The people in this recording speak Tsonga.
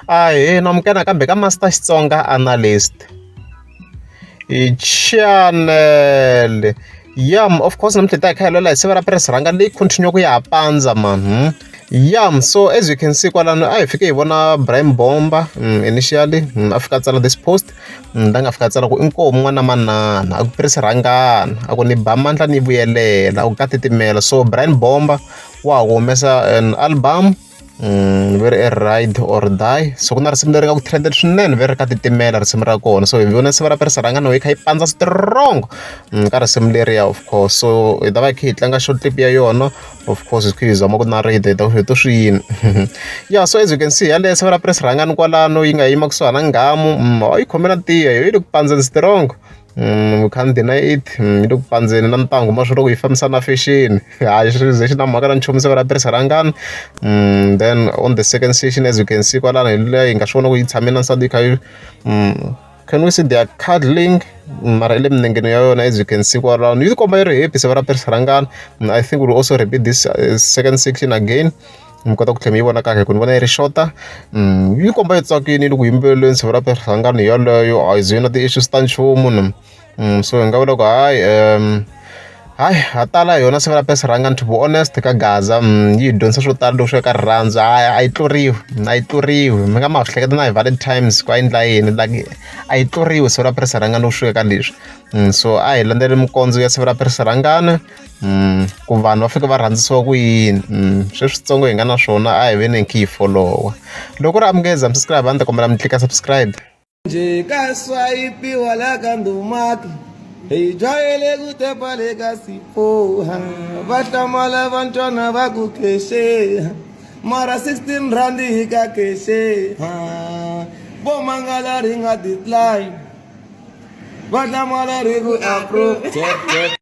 Ahee namukela nakambe ka Master Xitsonga Analyst channel. Yam of course namuntlha hi ta hi kha hi lwela hi siva ra press rhanga leyi continue ku ya ha pandza man. Yam so as you can see kwalano a hi fike hi vona Brian Bomba initially a fika a tsala this post la nga fika a tsala ku inkomu n'wana manana a ku press rhangana a ku ni ba mandla ni vuyelela a ku ka titimela so Brian Bomba wa ha ku humesa an album ve ri i ride or die so ku na risimu leri nga ku trend swinene ve ri ka titimela risimu ra kona so hi vona siva ra Perisa Rhangani yi kha yi pandza strong ka risimu leriya of course so hi ta va hi kha hi tlanga short clip ya yona of course hi kha hi zama ku narrate hi ta ku hi to swi yini ya so as you can see yaleyo siva ra Perisa Rhangani kwalano yi nga yima kusuhana na nghamu yi khome na tiya yi le ku pandzeni strong. We can't deny it yi le ku pandzeni na ntangu ma swi loko yi fambisana na fashion hayi xi ze xi na mhaka na nchumu siku ra tirhisa rhangani then on the second session as you can see kwalano hi leyi hi nga swi vona ku yi tshame na nsati yi kha yi can we see they are cuddling mara i le minengeni ya yona as you can see kwalano yi tikomba yi ri happy siku ra tirhisa rhangani. I think we'll also repeat this second section again. Mi kota ku tlhela mi yi vona kahle hi ku ni vona yi ri xota yi komba yi tsakile loko yimbeleleni siku ra rhangani yeleyo a yi ze yi na ti-issues ta nchumu ni so hi nga vula ku hayi hayi ha tala hi yona siku ra rhangani to be honest ka Gaza yi hi dyondzisa swo tala loko swi ya ka rirhandzu hayi a yi tluriwi a yi tluriwi mi nga ma swi hleketa na hi Valentine's ku a endla yini like a yi tluriwi siku ra rhangani loko swi ya ka leswi so a hi landzeleli minkondzo ya siku ra rhangani. Ku vanhu va fika va rhandzisiwa ku yini sweswitsongo hi nga na swona a hi veni hi kha hi folowa loko ku ri a mi nge za mi subscribe a ni ta kombela mi tlika subscribe. Nje ka swayipiwa la ka ndhumaki hi jwayele ku tepa le ka sipoha va hlamala vantwana va ku khexe mara 16 rand hi ka khexe vo mangala ri nga decline va hlamala ri ku approve tap tap.